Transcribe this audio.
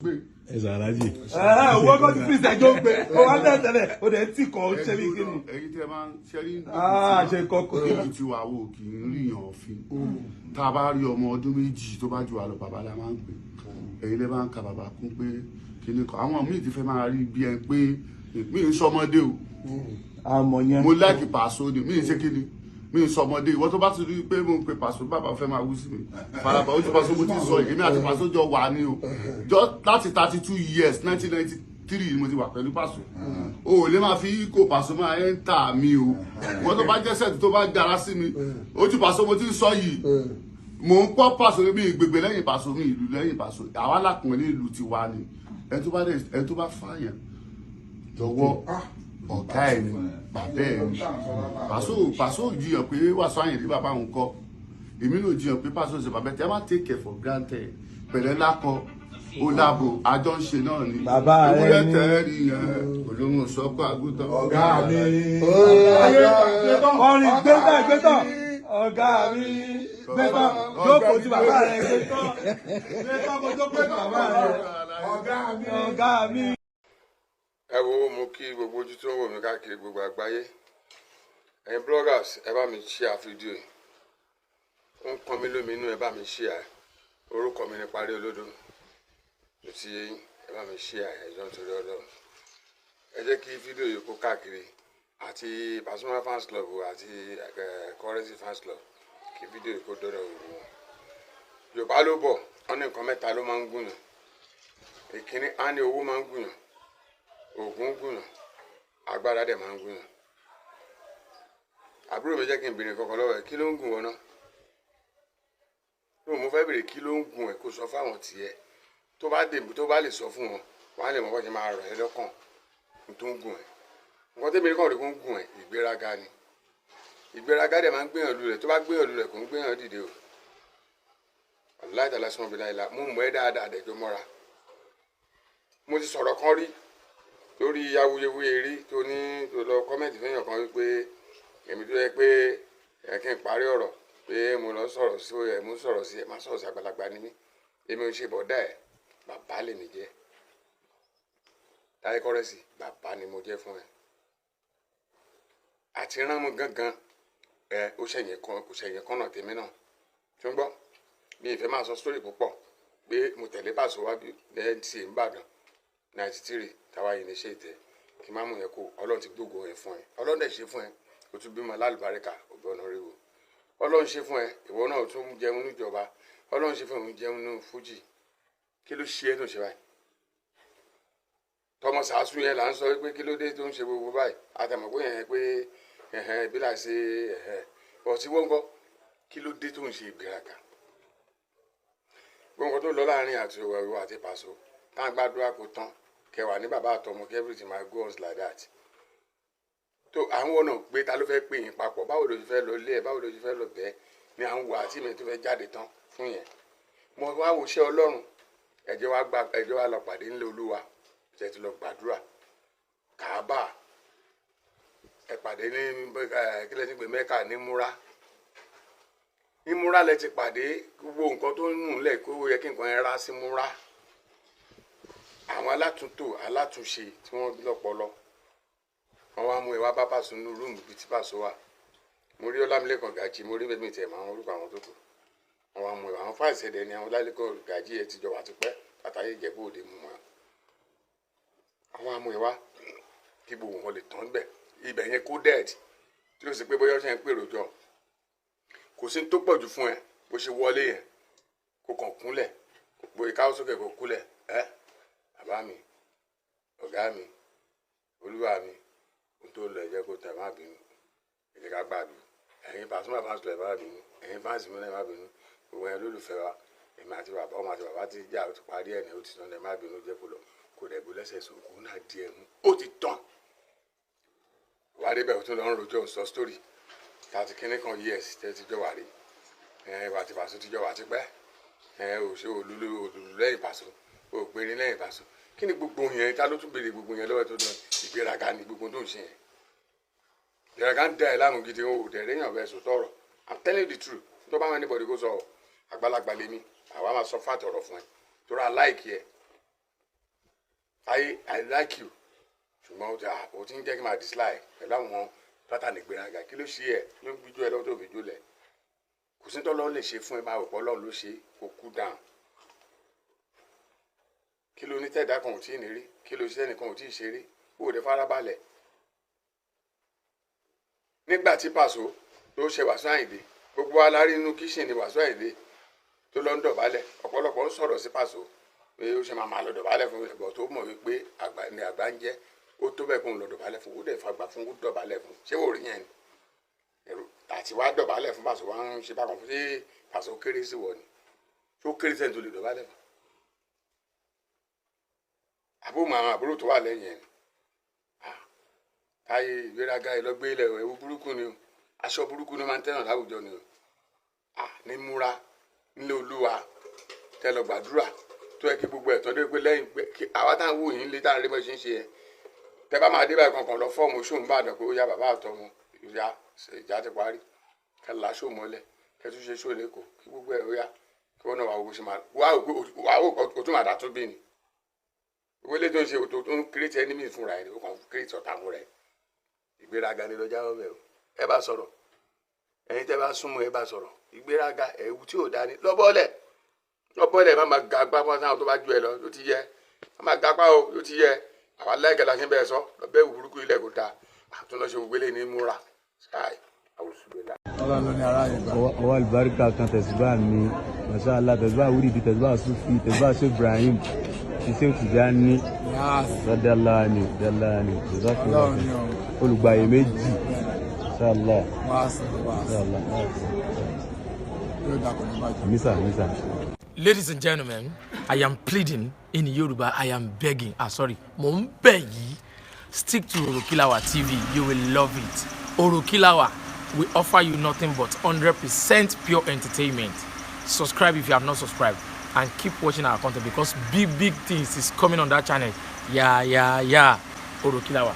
gbé. Ẹ sàlájì. Ẹ wọ́n kọ́ ti fi ìṣẹ́jọ́ gbé o wá tẹ̀lé o dẹ̀ ń tì kọ́ ó ṣe bí kíni. Ẹ̀yin tẹ́ máa ń ṣe rí. Ah, ṣe kọ́kọ́. Níbi tí wàá wò kì í rí yàn ọ̀fin. Tá a bá rí ọmọ ọdún 2 tó bá ju wa lọ, bàbá la máa ń pè. Ẹ̀yin lẹ́ máa ń ka bàbá kún pé kíní kan. Àwọn míì ti fẹ́ máa rí bí ẹ pé mi ń sọmọdé o. Àmọ̀ yẹn. Mo like Pàṣọ ni, mi ń ṣe kíni, mi ń sọmọdé. Ìwọ tó bá ti rí pé mo ń pe Pàṣọ, bàbá fẹ́ máa wú sí mi. Faraba ojú Pàṣọ mo ti sọ, èmi àti Pàṣọ jọ wà ní o. Jọ láti 32 years, 1993 ni mo ti wà pẹ̀lú Pàṣọ. O ò lè máa fi kó Pàṣọ máa ń tà mí o. Ìwọ tó bá jẹ́sẹ̀ tó bá gara sí mi, ojú Pàṣọ mo ti sọ yìí. Mò ń pọ́ Pàṣọ mi, ìgbègbè lẹ́yìn Pàṣọ mi, ìlú lẹ́yìn Pàṣọ. Àwa lákùnrin ní ìlú tiwa ni. Ẹni tó bá fààyàn lọ́wọ́, ọ̀gá ẹ̀ ni, bàbá ẹ̀ ni. Pàṣọ, Pàṣọ ò jiyàn pé Wàsíù Àyìndé bàbá òun kọ́. Èmi náà jiyàn pé Pàṣọ ṣe bàbá ẹ̀. Tí a máa take it for granted, pẹ̀lẹ́ lákọ ó lábo, àjọ ń ṣe náà ni. Bàbá rẹ ewúrẹ́ ni. Tẹ́ẹ̀rì yẹn olóhùn sọ́kọ́ àgùntàn. Ọ̀gá mi. Orin gbẹ́tàn gbẹ́tàn, ọ̀gá mi gbẹ́tàn, jókòó tí bàbá rẹ̀, gbẹ́tàn gbẹ́tàn, kó jókòó tí bàbá rẹ̀. Ọ̀gá mi. Ọ̀gá mi. Ẹ wo, mo kí gbogbo ojú tó ń wò mí káàkiri gbogbo àgbáyé. Ẹ̀yin bloggers, ẹ bá mi share fídíò yìí. Ó ń pọn mí lómi inú, ẹ bá mi share. Orúkọ mi ní Parí Olódò tó ti yé yín. Ẹ bá mi share, ẹ jọ̀ọ́, nítorí Ọlọ́run. Ẹ jẹ́ kí fídíò yìí kó káàkiri, àti Pasuma fans club àti Currency fans club, kí fídíò yìí kó dọ́dọ̀ gbogbo wọn. Yorùbá ló bọ̀, wọ́n ní nǹkan mẹ́ta ló máa ń gùn yàn. Ìkíní á ní owó máa ń gùn yàn, oògùn ń gùn yàn, agbára dẹ̀ máa ń gùn yàn. Àbúrò mi, jẹ́ kí n béèrè kankan lọ́wọ́ ẹ̀. Kí ló ń gùn wọn náà? Mo fẹ́ béèrè, kí ló ń gùn ẹ̀? Kó sọ fáwọn tiẹ̀ tó bá dé, tó bá lè sọ fún wọn, wọn á lè mọ bó ṣe máa rọ̀ ẹ́ lọ́kàn tó ń gùn ẹ̀. Nǹkan tẹ́mi kàn rí kó ń gùn ẹ̀, ìgbéraga ni. Ìgbéraga dẹ̀ máa ń gbéyàn lulẹ̀. Tó bá gbéyàn lulẹ̀, kò ń gbéyàn dìde o. Aláìtàlá sọmọ bíi láìla mo mọ̀ ẹ́ dáadáa, dẹ̀jọ́ mọ́ra. Mo ti sọ̀rọ̀ kan rí lórí awuyewuye rí tó ní tó lọ comment fẹ́yàn kan wípé èmi tó yẹ pé ẹ kí n parí ọ̀rọ̀ pé mo lọ sọ̀rọ̀ sí ẹ, mo sọ̀rọ̀ sí ẹ, má sọ̀rọ̀ sí àgbàlagbà ni mí. Èmi ò ṣe bọ̀dá ẹ̀, bàbá lèmi jẹ́. Táyé Currency, bàbá ni mo jẹ́ fún ẹ. Àti ránmú gángan ẹ, ó ṣẹ̀yìn kan, kò ṣẹ̀yìn kan náà tèmi náà tó ń gbọ́ mi. Ìfẹ́ máa sọ sórí púpọ̀ pé mo tẹ̀lé Pàṣọ wá bí NTA nÌbàdàn 93 táwa yìí ní ṣe ìtẹ́ kí má mú yẹn kó. Ọlọ́run ti gbógo ẹ̀ fún ẹ, Ọlọ́run dẹ̀ ṣe fún ẹ, o tún bímọ lálùbáríkà, òbí ọ̀nà ríwo. Ọlọ́run ṣe fún ẹ, ìwọ náà tún jẹun níjọba. Ọlọ́run ṣe fún ẹ, òun jẹun ní fújì. Kí ló ṣe é tó ń ṣe báyìí? Tọmọ sàásù yẹn là ń sọ pé kí ló dé tó ń ṣe gbogbo báyìí. Àtàmọ̀ pé yẹn pé ẹ̀hẹ́n ìbílà ṣe ẹ̀hẹ́n ọtí wọ́n gbọ́. Kí ló dé tó ń ṣe ìgbéraga? Gbogbo nǹkan tó lọ láàrin àti ìwọ àti Pàṣọ, táwọn gbàdúrà kó tán, kẹwàá ní bàbá àtọmọ, kí everything máa go on like that. Tó àwọn ọ̀nà pé ta ló fẹ́ pè yín papọ̀? Báwo ló ṣe fẹ́ lọ ilé ẹ̀? Báwo ló ṣe fẹ́ lọ bẹ́ẹ̀ ni à ń wo àti mi tó fẹ́ jáde tán fún yẹn. Mo wá wo iṣẹ́ Ọlọ́run. Ẹ̀jẹ̀ wa gba, ẹ̀jẹ̀ wa lọ pàdé nílé Olúwa, ṣe ti lọ gbàdúrà Kàábà, ẹ pàdé ní kílẹ̀ tí ń pè Mẹ́kà ní múra, ní múra lẹ ti pàdé. Gbogbo nǹkan tó ń nù lẹ̀ kó yẹ kí nǹkan yẹn rá sí múra. Àwọn alátúntò alátúnṣe tí wọ́n lọ́pọlọ, wọ́n wá mú ẹ wá bá Pàṣọ nínú room bíi tí Pàṣọ wà. Mo rí Ọlámilékan Gàjí, mo rí bẹ́ẹ̀ mi tẹ̀ mọ́ àwọn orúkọ àwọn tó kù. Wọ́n wá mú ẹ àwọn fáìsì ẹ̀dẹ̀ ni àwọn Ọlámilékan Gàjí ẹ ti jọ wà tipẹ́ àtàyè Ìjẹ̀bú Òde mú wọn. Àwọn amú ẹ wá kí gbogbo wọn lè tán bẹ̀ ibẹ̀ yẹn kó dẹ́ẹ̀tì tí ó sì pé bóyá ó ṣe ń pèrò jọ, kò sí tó pọ̀ jù fún ẹ. Bó ṣe wọlé yẹn, kó kàn kúnlẹ̀, bóyá káwọ́ sókè, kó kúnlẹ̀. Ẹ bàbá mi, ọ̀gá mi, olúwa mi, ohun tó lọ, ẹ jẹ́ kó tẹ̀, má bínú, ẹ jẹ́ ká gbàdúrà. Ẹ̀yin Pasuma fans club, ẹ má bínú. Ẹ̀yin fans mi náà, ẹ má bínú. Gbogbo ẹ̀yin olólùfẹ́ wa, èmi àti bàbá, ọmọ àti bàbá ti jà, ó ti parí ẹ̀ ní, ó ti tán. Ẹ má bínú, jẹ́ kó lọ, kó dẹ̀ bó lẹ́sẹ̀ sọ kó náà di ẹ̀ mú, ó ti tán. Wà á débẹ̀, ó tún lọ ń rojọ́, sọ story thirty kínní kan years tẹ́ ti jọ wà rí. Ẹ̀ wà ti Pàṣọ ti jọ wà tipẹ́. Ẹ̀ ò ṣe òlúlu òlùlù lẹ́yìn Pàṣọ, ò gbérin lẹ́yìn Pàṣọ. Kí ni gbogbo yẹn? Ta ló tún béèrè gbogbo yẹn lọ́wọ́ tó dán? Ìgbéraga ni gbogbo tó ń ṣe yẹn. Ìgbéraga ń da ẹ̀ láàmú gidi. O ò dẹ̀ réyàn bẹ́ẹ̀ sọ tọrọ. I'm telling you the truth. Tó bá wọn anybody kó sọ ọ, àgbàlagbà lèmi, àwa máa sọ fàtọ̀ ọ̀rọ̀ fún ẹ torí aláìkí ẹ. Táyé, I like you, ṣùgbọ́n o ti ń jẹ́ kí n máa dislike pẹ̀lú àwọn pattern ìgbéraga. Kí ló ṣe ẹ̀? Kí ló ń gbíjú ẹ lọ́wọ́ tó fi jólẹ̀? Kò sí tọ́lọ́ lè ṣe fún ẹ, máa rò pé Ọlọ́run ló ṣe. Kó cool down. Kí ló ní tẹ̀dá kan ò tí ì ní rí? Kí ló ṣe ẹnìkan ò tí ì ṣe rí? Ó dẹ̀ farabalẹ̀. Nígbà tí Pàṣọ tó ṣe Wàsíù Àyìndé, gbogbo wa la rí inú kitchen ní Wàsíù Àyìndé tó lọ ń dọ̀bálẹ̀. Ọ̀pọ̀lọpọ̀ ń sọ̀rọ̀ sí Pàṣọ pé ó ṣe máa máa lọ dọ̀bálẹ̀ fún ẹ̀bọ̀ tó mọ̀ wípé àgbà ni àgbà ń jẹ́. Ó tó bẹ́ẹ̀ kó ń lọ dọ̀bálẹ̀ fún, ó dẹ̀ fagbà fún, ó dọ̀bálẹ̀ fún. Ṣé wò rí yẹn ni ẹ̀rù àti wá dọ̀bálẹ̀ fún Pàṣọ wá ń ṣe bákan fún? Ṣé Pàṣọ kéré sí wọ ni? Ṣó kéré sẹ́ni tó lè dọ̀bálẹ̀ fún? Àbúrò àwọn àbúrò tó wà lẹ́yìn ẹ̀ ni. Táyé, ìgbéraga ìlọgbé ilẹ̀, ẹ̀wù burúkú ni o, aṣọ burúkú ni ó máa ń tẹ̀yàn láwùjọ ni o. Ní múra nílé Olúwa, tẹ lọ gbàdúrà tó yẹ kí gbogbo ẹ̀tọ́ dé pé lẹ́yìn pé kí àwa táwọn wò yín lé táwọn rí bọ́ ṣe ń ṣe yẹn, tẹ bá máa dé báyìí, kankan lọ form show n'Ìbàdàn pé ó yá, bàbá àtọmọ ìyá, ìjà ti parí, kẹ la show mọ́lẹ̀, kẹ tún ṣe show lẹ́kọ̀ọ́, kí gbogbo ẹ̀ ó yá, kí wọ́n náà wà wò ṣe máa wà wò ó tún máa dà tún bí ni. Wọlé tó ń ṣe tó ń create enemy fúnra ẹ̀, ó kàn create ọ̀tá fúnra ẹ̀. Ìgbéraga ni lọ́jà ọbẹ̀ o. Ẹ bá sọ̀rọ̀, ẹ̀yin tẹ́ bá súnmọ́, ẹ bá sọ̀rọ̀. Ìgbéraga, ẹ̀wù tí ò dání lọ́bọ̀ọ́lẹ̀, lọ́bọ̀ọ́lẹ̀. Má máa ga gbá fún sáwọn tó bá ju ẹ lọ ló ti yẹ. Má máa ga pa o, ló ti yẹ. Àwa láìka la ṣe ń bẹ́ẹ̀ sọ lọ́bẹ̀. Ẹ̀wù burúkú ilẹ̀ kò dáa àtúnlọ́ṣe gbogbo eléyìí ní múra ṣáì àwòsùgbè. Ọlọ́run ló ní ara yẹn gbà. Ọwọ́ àlùbáríkà kan, tẹ̀síbá mi, masha Allah, tẹ̀síbá wúrìdì, tẹ̀síbá sufi, tẹ̀síbá Sheikh Ibrahim, ṣiṣẹ́ Tijani. Radalani dalani. Ọlọ́run ni o. Olùgbàyè méjì, masha Allah. Wá sí wá sí. Masha Allah. Yóò dà, kò ní bàjẹ́. Amisa, amisa. Ladies and gentlemen, I am pleading in Yoruba, I am begging. Ah, sorry. Mo ń bẹ̀ yìí. Stick to Orokilawa TV. You will love it. Orokilawa, we offer you nothing but 100% pure entertainment. Subscribe if you have not subscribed and keep watching our content because big, big things is coming on that channel. Yeah. Orokilawa.